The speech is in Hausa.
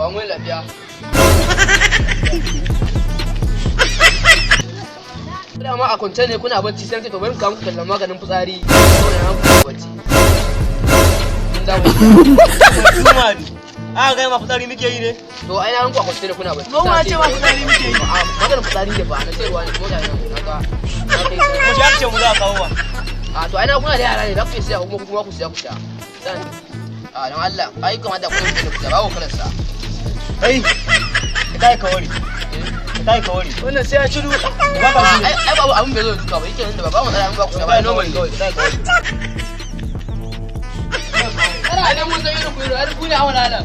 Wa mun lafiya. Dama a kwance ne kuna bacci, sai na ce to bari mu kawo muku tallan maganin fitsari saboda na ku bacci. Mun dawo. Kuma bi. Aka gaya ma fitsari muke yi ne? To ai na ku a kwance ne kuna bacci. Mu ma ce ma fitsari muke yi. A maganin fitsari ne ba na sayarwa ne, kuma ga nan kaga. Mu shi aka ce mu za a kawo wa. A to ai na kuna da yara ne, za ku iya siya kuma ku siya ku sha. Dan a dan Allah ai kamata ku yi ku sha, babu kalar sa. Kai. Ka tayi ka ware. Ka tayi ka ware. Wannan sai ya ci duka. Ba ka shi. Ai babu abin bai zo duka ba, yake nan da ba matsala an ba ku sha ba, normal kawai. Ka tayi ka ware. Ai dan mun san irin ku, irin ku ne awala nan.